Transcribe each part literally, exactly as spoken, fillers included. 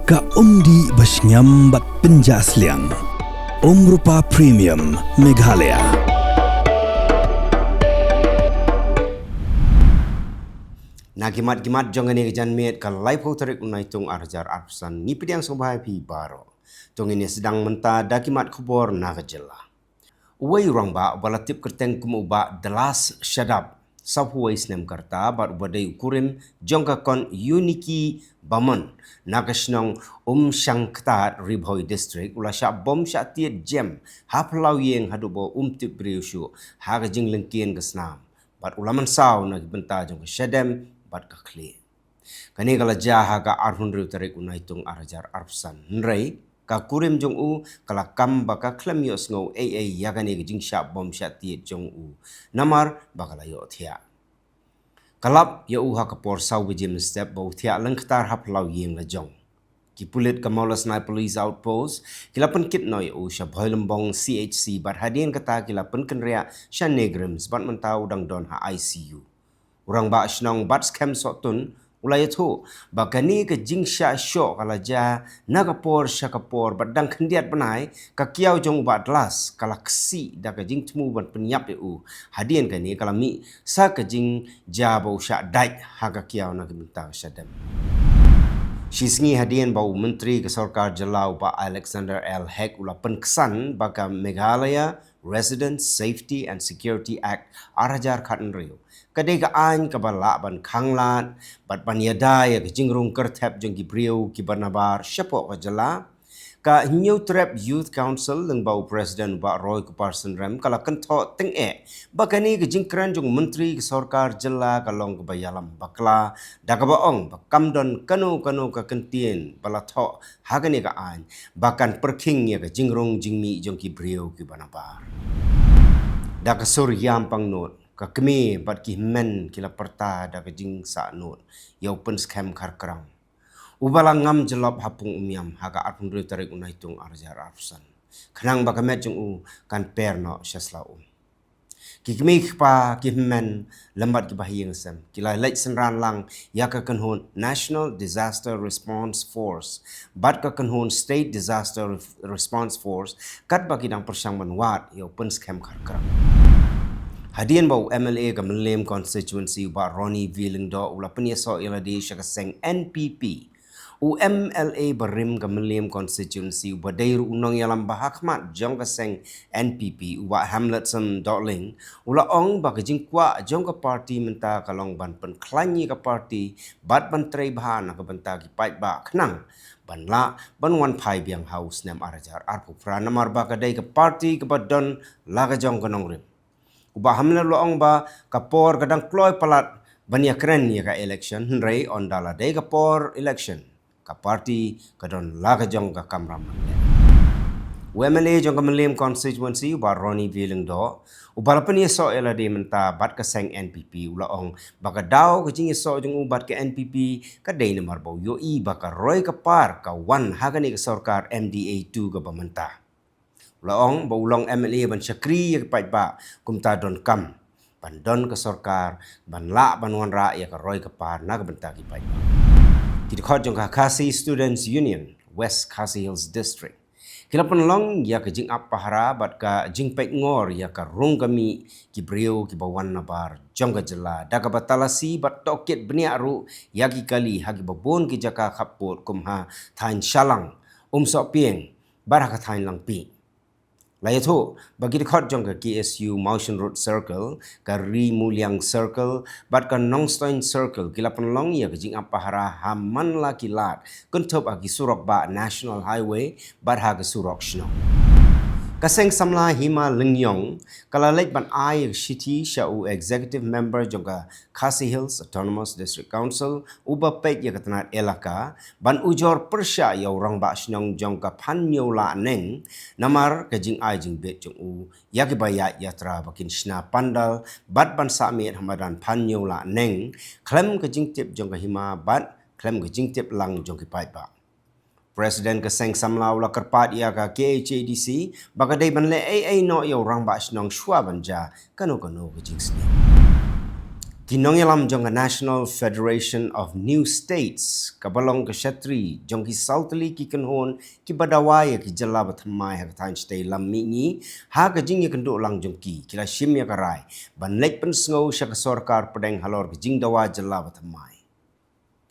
Ka umdih ba shngiam bad pynjah sliang. Umrupa Premium Meghalaya. Na ki mat ki mat jong kane ka janmiet ka laiphew tarik u Naitung ar hajar arphew san, ngi pdiang sngewbha ïa phi baroh. To ngin ïa sdang mynta da ki mat khubor na ka jylla. Uwei u rangbah uba la tip kyrteng kum u Bah Dlas Shadap, sawphew wei snem ka rta bad uba dei u kurim jong ka khon Uniki Bamon na ka shnong Umshangktat, Ri Bhoi District, u la shah bom shah tied jem ha phyllaw ïing haduh ba um tip briew shuh ha ka jinglyngkien ka snam bad u la mynsaw na ki bynta jong ka shadem bad ka khlieh. Kane ka la jia ha ka arphew hynriew tarik u Naitung ar hajar arphew san, hynrei ka kurim jong u ka la kam ba ka khlem ïohsngew ei ei ïa kane ka jingshah bom shah tied jong u, namar ba ka la ïohthiah. Ka lap ïa u ha ka por saw baje mynstep ba u thiah lyngktar ha phyllaw ïing la jong. Ki pulit ka Mawlasnai Police Outpost ki la pynkit noh ïa u sha Bhoilymbong C H C bad hadien kata ki la pynkynriah sha NEIGRIHMS bad mynta u dang don ha I C U. U rangbah shnong Batskhem Sohtun u la ïathuh ba kane ka jingshah shoh ka la jia na ka por sha ka por bad dang khyndiat bnai ka kiaw jong u Bah Dlas ka la ksih da ka jingthmu ban pynïap ïa u. Hadien kane ka la mih sa ka jingjia ba u shah dait ha ka kiaw na ka bynta ka shadem. Shisngi hadien ba u Myntri ka Sorkar Jylla u Bah Alexander L Hek u la pynksan ba ka Meghalaya Residents Safety and Security Act ar hajar khathynriew ka dei ka aiñ kaba lah ban khanglad bad ban ïada ïa ka jingrung kyrthep jong ki briew kiba nabar shapoh ka jylla. Ka Hynñiewtrep Youth Council lyngba u President u Bah Roy Kupar Synrem ka la kynthoh tyngeh ba kane ka jingkren jong u Myntri ka Sorkar Jylla ka long kaba ïalam bakla, da kaba ong ba kam don kano kano ka kyntien ba la thoh ha kane ka aiñ ba kan pyrkhing ïa ka jingrung jingmih jong ki briew kiba nabar. Da ka sur ïam pangnud, ka kmie bad ki hynmen ki la pyrta da ka jingsahnud ïa u Pynskhem Kharkrang, uba la ngam jyllop ha pung umïam ha ka arphew hynriew tarik u Naitung ar hajar arphew san, khnang ba ka met jong u kan per noh sha sla um. Ki kmie ki kpa, ki hynmen lem bad kiba ha ïing ha sem ki la leit synran lang ïa ka kynhun National Disaster Response Force bad ka kynhun State Disaster Re-, Response Force katba ki dang pyrshang ban wad ïa u Pynskhem Kharkrang. Hadien ba u M L A ka Mylliem Constituency u Bah Ronnie V Lyngdoh u la pynïasoh ïa lade sha ka seng N P P, u M L A barim ka Mylliem Constituency uba dei ruh u nongïalam ba ha khmat jong ka seng N P P u Bah Hamletson Dohling u la ong ba ka jingkwah jong ka party mynta ka long ban pynkhlaiñ ïa ka party bad ban trei bha na ka bynta ki paidbah khnang ban lah ban wan phai biang ha u snem ar hajar arphew phra, namar ba ka dei ka party kaba don la ka jong ka nongrim. U Bah Hamlet u la ong ba ka por ka dang kloi palat ban ïakren ïa ka election, hynrei ynda la dei ka por election ka party ka don la ka jong ka kamram ban leh. U M L A jong ka Mylliem Constituency u Bah Ronnie V Lyngdoh uba la pynïasoh ïa lade mynta bad ka seng N P P u la ong ba ka daw ka jingïasoh jong u bad ka N P P ka dei namar ba u ïohi ba ka roi ka par ka wan ha kane ka sorkar M D A two kaba mynta. U la ong ba u long M L A ban shakri ïa ki paidbah, kumta donkam ban don ka sorkar ban lah ban wanrah ïa ka roi ka par na ka bynta ki paidbah. Ki dkhot jong ka Khasi Students Union West Khasi Hills District ki la pynlong ïa ka jingap pahara bad ka jingpeit ngor ïa ka rung ka mih ki briew kiba wan nabar jong ka jylla, da kaba talasi bad tohkit bniah ruh ïa ki kali ha kiba bun ki jaka khappud kum ha thaiñ Shalang, Umsohpieng bad ha ka thaiñ Langpih. La ïathuh ba ki dkhot jong ka K S U Mawshynrut Circle, ka Ri Muliang Circle bad ka Nongstoiñ Circle ki la pynlong ïa ka jingap pahara ha man la ki lad, kynthup ha ki surok bah National Highway bad ha ka surok shnong. Ka seng samla Hima Lyngngoh ka la leit ban ai ïa ka shithi sha u Executive Member jong ka Khasi Hills Autonomous District Council uba peit ïa ka tnat elaka ban ujor pyrshah ïa u rangbah shnong jong ka Phanñiewlahneng namar ka jingai jingbit jong u ïa kiba ïaid ïatrei ba kin shna pandal bad ban sah miet ha madan Phanñiewlahneng khlem ka jingtip jong ka hima bad khlem ka jingtip lang jong ki paidbah. President ka seng samla u la kyrpad ïa ka K H A D C ba ka dei ban leh ei ei noh ïa u rangbah shnong shuwa ban jia kano kano ka jingsniew. Ki nongïalam jong ka National Federation of New States, kaba long ka shatri jong ki saw tylli ki kynhun kiba dawa ïa ki jylla ba thymmai ha ka thaiñ shatei lam mihngi, ha ka jingïakynduh lang jong ki, ki la shim ïa ka rai ban leit pynsngew sha ka sorkar pdeng halor ka jingdawa jylla ba thymmai.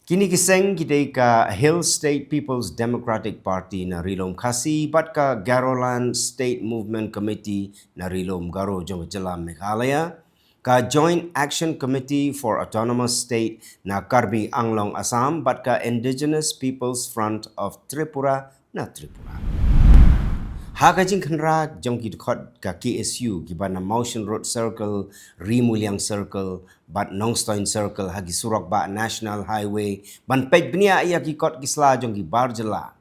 Kine ki seng ki dei ka Hill State People's Democratic Party na Ri Lum Khasi bad ka Garoland State Movement Committee na Ri Lum Garo jong ka jylla Meghalaya, ka Joint Action Committee for Autonomous State na Karbi Anglong Assam bad ka Indigenous People's Front of Tripura na Tripura. Ha ka jingkhynra jong ki dkhot ka K S U kiba na Mawshynrut Circle, Ri Muliang Circle bad Nongstoiñ Circle ha ki surok bah National Highway ban peit bniah ïa ki kot ki sla jong ki bar jylla.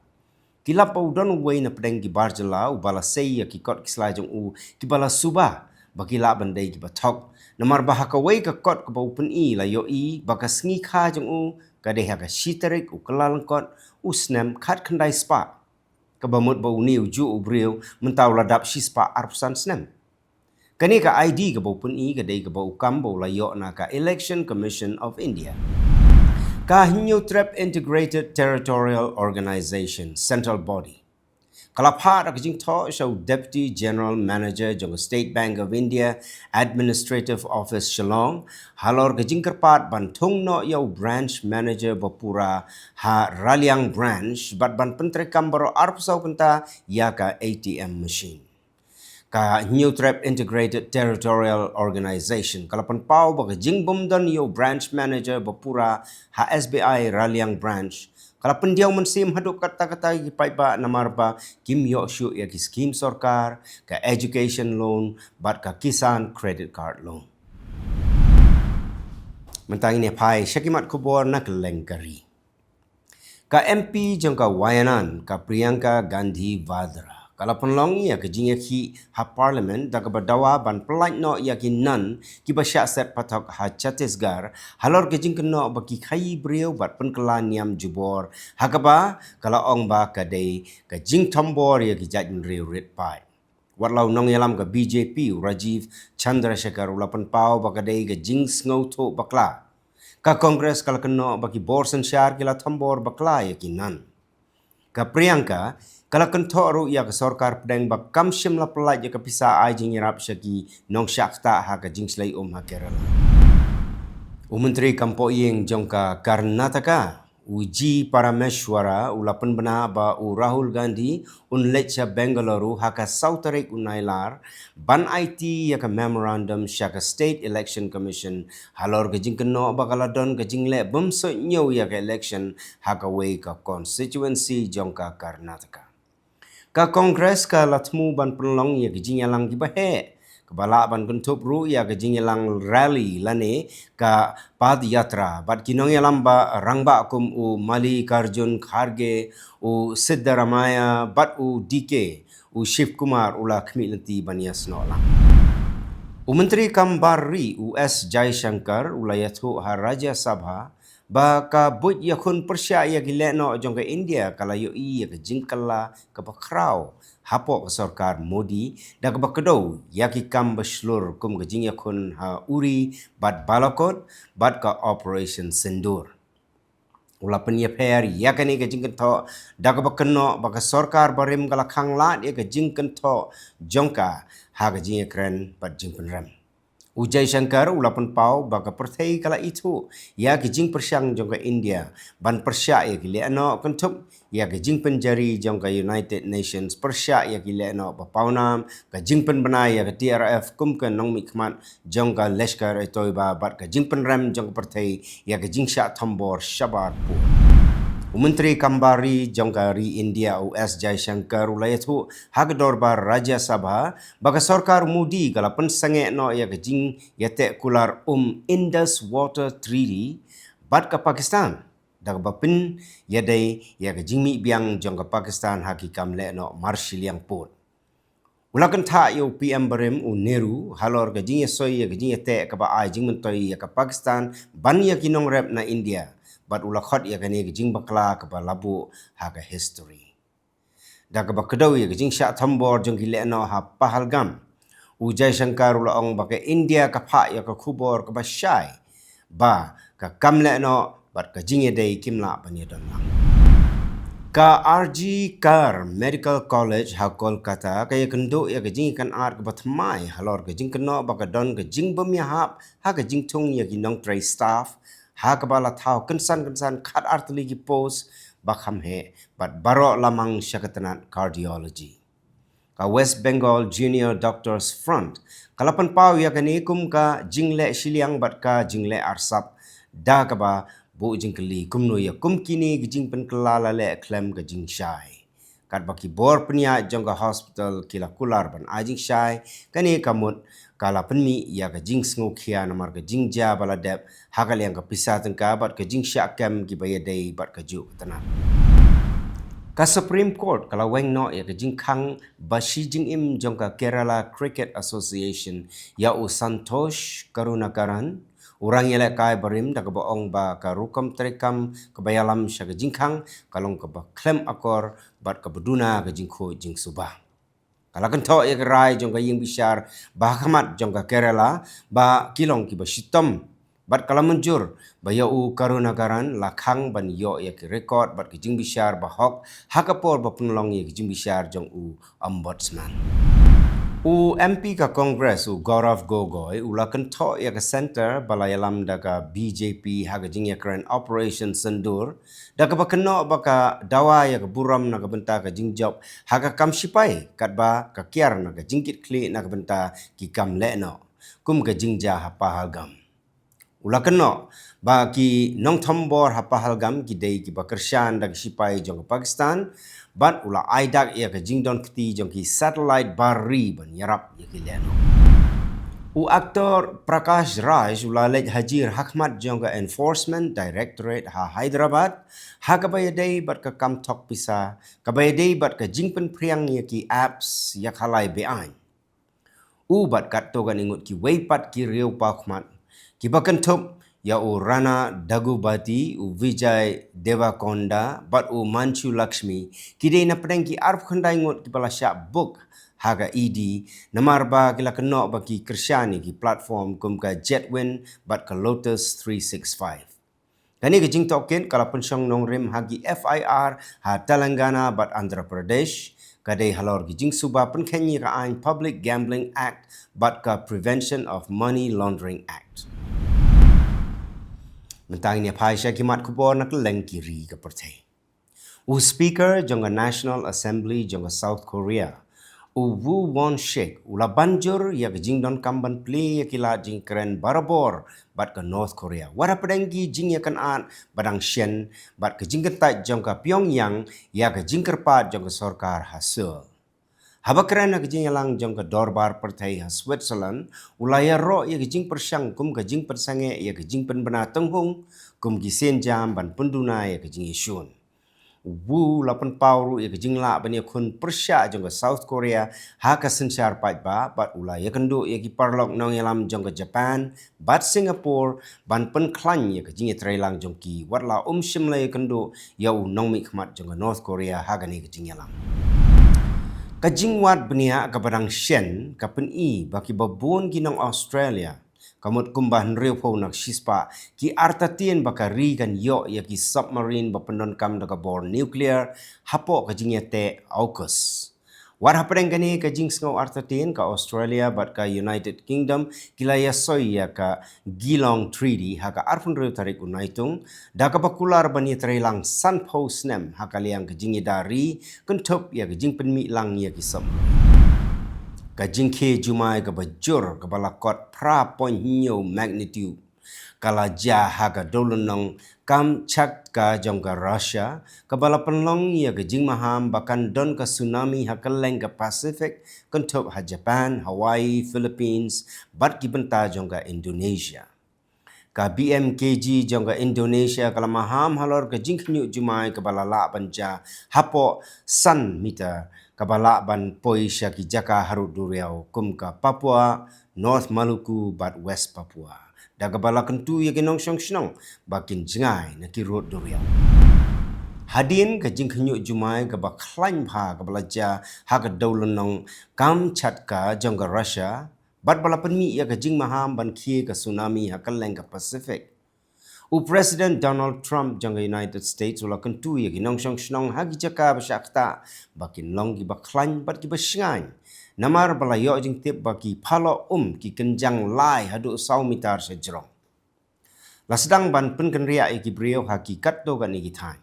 Ki lap ba u don uwei na pdeng ki bar jylla uba la sei ïa ki kot ki sla jong u kiba la suba ba ki lah ban dei kiba thok. Namar ba ha kawei ka kot kaba u pyni la ïohi ba ka sngi kha jong u ka dei ha ka shi tarik u Kyllalyngkot u snem khatkhyndai spah. Kaba mut ba une u juh u briew mynta u la dap shi spah arphew san snem. Kane ka I D kaba u pyni ka dei kaba u kam ba u la ïoh na ka Election Commission of India. Ka Hynñiewtrep Integrated Territorial Organization, Central Body, ka la phah da ka jingthoh sha u Deputy General Manager jong ka State Bank of India Administrative Office Shillong halor ka jingkyrpad ban thung noh ïa u Branch Manager ba pura ha Raliang Branch bad ban pyntreikam baroh arphew saw kynta ïa ka A T M machine. Ka Hynñiewtrep Integrated Territorial Organization ka la pynpaw ba ka jingbymdon ïa u Branch Manager ba pura ha S B I Raliang Branch ka la pyndiaw mynsiem haduh katta katta ki paidbah namar ba kim ïoh shuh ïa ki skim sorkar, ka education loan bad ka Kisan Credit Card Loan. Mynta ngin ïa phai sha ki mat khubor na kylleng ka ri. Ka M P jong ka Wayanad, ka Priyanka Gandhi Vadra, ka la pynlong ïa ka jingïakhih ha Parliament da kaba dawa ban pyllait noh ïa ki nun kiba shah set pathok ha Chhattisgarh halor ka jingkynnoh ba ki khaïi briew bad pynkylla niam jubor, ha kaba ka la ong ba ka dei ka jingthombor ïa ki jaitbynriew rit paid. Wat la u nongïalam ka B J P u Rajeev Chandrasekhar u la pynpaw ba ka dei ka jingsngewthuh bakla. Ka Congress ka la kynnoh ba ki bor synshar ki la thombor bakla ïa ki nun. Ka Priyanka ka la kynthoh ruh ïa ka sorkar pdeng ba kam shym la pyllait ïa ka pisa ai jingïarap sha ki nongshah ktah ha ka jingshlei um ha Kerala. U Myntri Kam Pohïing jong ka Karnataka, u G Parameshwara, u la pynbna ba u Rahul Gandhi un leit sha Bengaluru ha ka saw tarik u Nailar ban aiti ïa ka memorandum sha ka State Election Commission halor ka jingkynnoh ba ka la don ka jingleh bymsuidñiew ïa ka election ha kawei ka constituency jong ka Karnataka. Ka Congress ka la thmu ban pynlong ïa ka jingïalang kiba heh kaba lah ban kynthup ruh ïa ka jingïalang rally lane ka Padayatra bad ki nongïalam ba rangbah kum u Mallikarjun Kharge, u Siddaramaiah bad u D K, u Shiv Kumar u la khmih lynti ban ïasnoh lang. U Myntri Kam Bar Ri u S Jaishankar u la ïathuh ha Rajya Sabha ba ka buit ïakhun pyrshah ïa ki lehnoh jong ka India ka la ïohi ïa ka jingkylla kaba khraw hapoh ka sorkar Modi da kaba kdew ïa ki kam ba shlur kum ka jingïakhun ha Uri bad Balakot bad ka Operation Sindoor. U la pynïapher ïa kane ka jingkynthoh da kaba kynnoh ba ka sorkar barim ka la khang lad ïa ka jingkynthoh jong ka ha ka jingïakren bad jingpynrem. U Jaishankar u la pynpaw ba ka pyrthei ka la ithuh ïa ki jingpyrshang jong ka India ban pyrshah ïa ki lehnoh, kynthup ïa ka jingpynjari jong ka United Nations pyrshah ïa ki lehnoh ba pawnam, ka jingpynbna ïa ka T R F kum ka nongmihkhmat jong ka Lashkar-e-Toiba bad ka jingpynrem jong ka pyrthei ïa ka jingshah thombor shabar pud. U Myntri Kam Bar Ri jong ka ri India u S Jaishankar u la ïathuh ha ka dorbar Rajya Sabha ba ka sorkar Modi ka la pynsangeh noh ïa ka jingïateh kular um Indus Water Treaty bad ka Pakistan da kaba pynïadei ïa ka jingmih biang jong ka Pakistan ha ki kam lehnoh marshiliang pud. U la kynthah ïa u P M barim u Nehru halor ka jingïasoi ïa ka jingïateh kaba ai jingmyntoi ïa ka Pakistan ban ïa ki nongrep na India bad u la khot ïa kane ka jingbakla kaba la buh ha ka history. Da kaba kdew ïa ka jingshah thombor jong ki lehnoh ha Pahalgam, u Jaishankar u la ong ba ka India ka phah ïa ka khubor kaba shai ba ka kam lehnoh bad ka jingïadei kim lah ban ïadon lang. Ka R G Kar Medical College ha Kolkata ka ïakynduh ïa ka jingïakynad kaba thymmai halor ka jingkynnoh ba ka don ka jingbym ïahap ha ka jingthung ïa ki nongtrei staff, ha kaba la thaw kynsan kynsan khatar tylli ki post ba kham heh bad baroh la mang sha ka tnat cardiology. Ka West Bengal Junior Doctors Front ka la pynpaw ïa kane kum ka jingleh shiliang bad ka jingleh arsap, da kaba buh jingkylli kumno ïa kum kine ki jingpynkylla la leh khlem ka jingshai. Katba ki bor pynïaid jong ka hospital ki la kular ban ai jingshai, kane ka mut ka la pynmih ïa ka jingsngewkhia namar ka jingjia ba la dep ha ka liang ka pisa tyngka bad ka jingshah kem kiba ïadei bad kajuh ka tnat. Ka Supreme Court ka la weng noh ïa ka jingkhang ba shi jingim jong ka Kerala Cricket Association ïa u Santosh Karunakaran, u rangïalehkai barim, da kaba ong ba ka rukom treikam kaba ïalam sha ka jingkhang ka long kaba khlem akor bad kaba duna ka jingkhuid jingsuba. Ka la kynthoh ïa ka rai jong ka ïing bishar ba ha khmat jong ka Kerala ba ki long kiba shitom bad ka la mynjur ba ïa u Karunakaran la khang ban ïoh ïa ki record bad ki jingbishar ba hok ha ka por ba pynlong ïa ki jingbishar jong u Ombudsman. U M P ka Congress u Gaurav Gogoi u la kynthoh ïa ka Centre ba la ïalam da ka B J P ha ka jingïakren Operation Sindoor, da kaba kynnoh ba ka dawa ïa ka burom na ka bynta ka jingjop ha ka kam shipai katba ka kiar na ka jingkitkhlieh na ka bynta ki kam lehnoh, kum ka jingjia ha Pahalgam. U la kynnoh ba ki nongthombor ha Pahalgam ki dei kiba kyrshan da ki shipai jong ka Pakistan, bad u la ai dak ïa ka jingdon kti jong ki satellite bar ri ban ïarap ïa ki lehnoh. U actor Prakash Raj u la leit hajir ha khmat jong ka Enforcement Directorate ha Hyderabad ha kaba ïadei bad ka kam thok pisa kaba ïadei bad ka jingpynphriang ïa ki apps ïakhalai beaiñ. U bad katto katne ngut kiwei pat ki riewpawkhmat kiba kynthup ïa u Rana Daggubati, u Vijay Deverakonda bad u Manju Lakshmi ki dei na pdeng ki arphew khyndai ngut kiba la shah book ha ka E D namar ba ki la kynnoh ba ki kyrshan ïa ki platform kum ka Jetwin bad ka Lotus three six five. Kane ka jingtohkit ka la pynshong nongrim ha ki F I R ha Telangana bad Andhra Pradesh, ka dei halor ki jingsuba pynkheiñ ïa ka aiñ Public Gambling Act bad ka Prevention of Money Laundering Act. Mynta ngin ïa phai sha ki mat khubor na kylleng ki ri ka pyrthei. U Speaker jong ka National Assembly jong ka South Korea, u Woo Won Sik, u la ban jur ïa ka jingdonkam ban plie ïa ki lad jingkren barabor bad ka North Korea wat hapdeng ki jingïakynad ba dang shen bad ka jingkyntait jong ka Pyongyang ïa ka jingkyrpad jong ka sorkar ha Seoul. Haba kren ha ka jingïalang jong ka dorbar pyrthei ha Switzerland, u la ïaroh ïa ka jingpyrshang kum ka jingpynsangeh ïa ka jingpynbna tynghung kum ki sienjam ban pynduna ïa ka jingïashun. U Woo u la pynpaw ruh ïa ka jinglah ban ïakhun pyrshah jong ka South Korea ha ka synshar paidbah bad u la ïakynduh ïa ki paralok nongïalam jong ka Japan bad Singapore ban pynkhlaiñ ïa ka jingïatreilang jong ki, wat la um shym la ïakynduh ïa u nongmihkhmat jong ka North Korea ha kane ka jingïalang. Ka jingwad bniah kaba dang shen ka pyni ba kiba bun ki nong Australia, ka mut kumba hynriewphew na shispah ki artatien ba ka ri kan ïoh ïa ki submarine ba pyndonkam da ka bor nuclear hapoh ka jingïateh AUKUS. Wat hapdeng kane ka jingsngew artatien, ka Australia bad ka United Kingdom ki la ïasoi ïa ka Geelong Treaty ha ka arphew hynriew tarik u Naitung, da kaba kular ban ïatreilang sanphew snem ha ka liang ka jingïada ri kynthup ïa ka jingpynmih lang ïa ki submarine. Ka jingkhie jumai kaba jur kaba la kot phra point hynñiew magnitude ka la jia ha ka dewlynnong Kamchatka jong ka Russia, kaba la pynlong ïa ka jingmaham ba kan don ka tsunami ha kylleng ka Pacific, kynthup ha Japan, Hawaii, Philippines bad ki bynta jong ka Indonesia. Ka B M K G jong ka Indonesia ka la maham halor ka jingkhynñiuh jumai kaba la lah ban jia hapoh san meter, kaba lah ban poi sha ki jaka harud duriaw kum ka Papua, North Maluku bad West Papua, da kaba la kyntu ïa ki nongshong shnong ba kin jngai na ki rud duriaw. Hadien ka jingkhynñiuh jumai kaba khlaiñ bha kaba la jia ha ka dewlynnong Kamchatka jong ka Russia, bad ba la pynmih ïa ka jingmaham ban khie ka tsunami ha kylleng ka Pacific, U President Donald Trump jong ka United States u la kyntu ïa ki nongshong shnong ha ki jaka ba shah ktah ba kin long kiba khlaiñ bad kiba shngaiñ, namar ba la ïoh jingtip ba ki phalok um ki kynjang lai haduh saw mitar sha jrong. La sdang ban pynkynriah ïa ki briew ha ki katto katne ki thaiñ.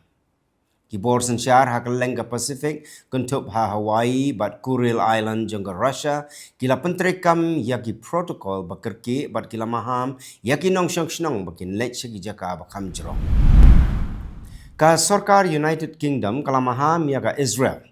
Ki bor synshar ha kylleng ka Pacific, kynthup ha Hawaii bad Kuril Island jong ka Russia, ki la pyntreikam ïa ki protocol ba kyrkieh bad ki la maham ïa ki nongshong shnong ba kin leit sha ki jaka ba kham jrong. Ka sorkar United Kingdom ka la maham ïa ka Israel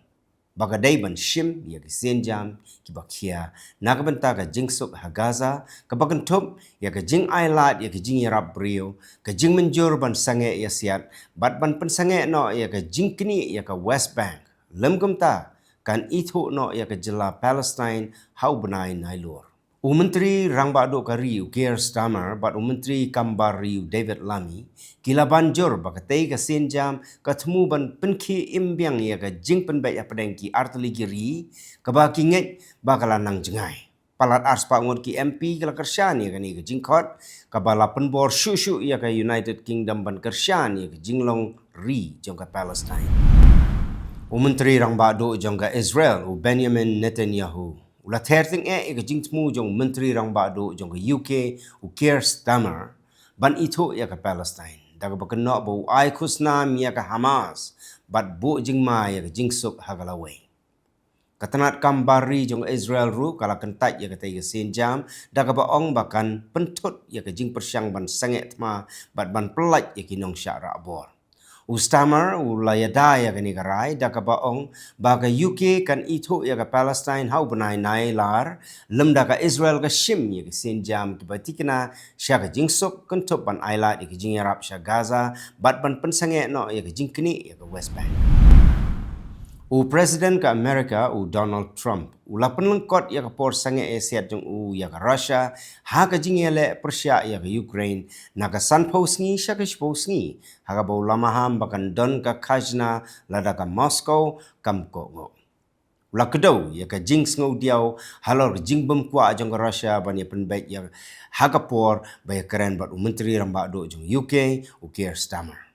ba ka dei ban shim ïa ki sienjam kiba khia na ka bynta ka jingsuk ha Gaza, kaba kynthup ïa ka jingailad ïa ka jingïarap briew, ka jingmynjur ban sangeh ïa siat bad ban pynsangeh noh ïa ka jingknieh ïa ka West Bank, lym kumta kan ithuh noh ïa ka jylla Palestine ha u bnai Nailur. U Myntri Rangbah Duh ka ri u Keir Starmer bad u Myntri Kam Bar ri u David Lammy ki la ban jur ba katei ka sienjam ka thmu ban pynkhie im biang ïa ka jingpynbeit hapdeng ki artylli ki ri kaba ki ngeit ba ka la nang jngai. Palat arspah ngut ki M P ki la kyrshan ïa kane ka jingkhot, kaba la pynbor shuh shuh ïa ka United Kingdom ban kyrshan ïa ka jinglong ri jong ka Palestine. U Myntri Rangbah Duh jong ka Israel u Benjamin Netanyahu u la ther tyngeh ïa ka jingthmu jong u Myntri Rangbah Duh jong ka U K u Keir Starmer ban ithuh ïa ka Palestine da kaba kynnoh ba u ai khusnam ïa ka Hamas bad buh jingma ïa ka jingsuk ha ka lawei. Ka tnat kam bar ri jong Israel ruh ka la kyntait ïa katei ka sienjam da kaba ong ba kan pynthut ïa ka jingpyrshang ban sangeh thma bad ban pyllait ïa ki nongshah rah bor. U Starmer u la ïada ïa kane ka rai da kaba ong ba ka U K kan ithuh ïa ka Palestine ha u bnai Nailar lymda ka Israel ka shim ïa ka sienjam kiba tikna sha ka jingsuk kynthup ban ailad ïa ka jingïarap sha Gaza bad ban pynsangeh noh ïa ka jingknieh ïa ka West Bank. U President ka America u Donald Trump u la pynlyngkot ïa ka por sangeh ïa siat jong u ïa ka Russia ha ka jingïaleh pyrshah ïa ka Ukraine na ka sanphew sngi sha ka shiphew sngi, ha kaba u la maham ba kan don ka khajna lada ka Moscow kam kohnguh. U la kdew ïa ka jingsngewdiaw halor ka jingbymkwah jong ka Russia ban ïa pynbeit ïa ha ka por ba ïa kren bad u Myntri Rangbah Duh jong U K u Keir Starmer.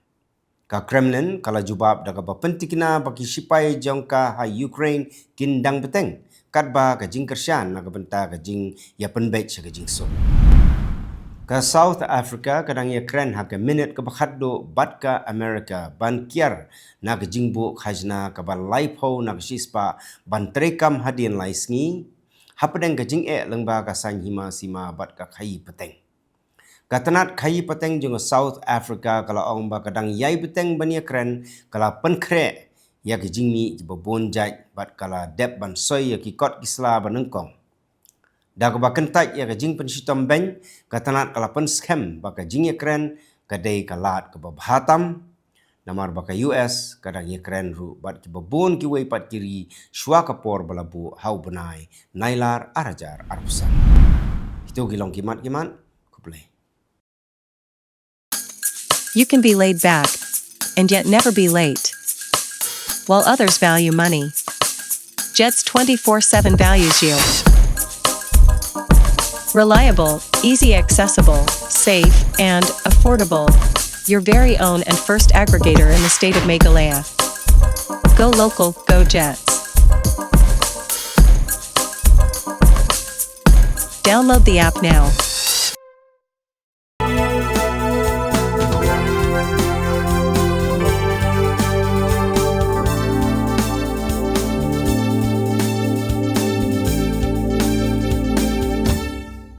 Ka Kremlin ka la jubab da kaba pyntikna ba ki sipai jong ka ha Ukraine kin dang bteng katba ka jingkyrshan na ka bynta ka jingïapynbeit sha ka jingsuk. Ka South Africa ka dang ïakren ha ka minit kaba khatduh bad ka America ban kiar na ka jingbuh khajna kaba laiphew na ka shispah ban treikam hadien lai sngi hapdeng ka jingeh lyngba ka saiñ hima sima bad ka khaïi pateng. Ka tnat khaïi pateng jong ka South Africa ka la ong ba ka dang ïai bteng ban ïakren, ka la pynkhreh ïa ki jingmih kiba bun jait bad ka la dep ban soi ïa ki kot ki sla ba nyngkong. Da kaba kyntait ïa ka jingpynshitom beiñ, ka tnat ka la pynskhem ba ka jingïakren ka dei ka lad kaba bha tam, namar ba ka U S ka dang ïakren ruh bad kiba bun kiwei pat ki ri shuwa ka por ba la buh ha u bnai Nailar ar hajar arphew san. Kito ki long ki mat ki mat. Khublei. You can be laid back and yet never be late. While others value money, Jets twenty-four seven values you. Reliable, easy accessible, safe, and affordable. Your very own and first aggregator in the state of Meghalaya. Go local, go Jets. Download the app now.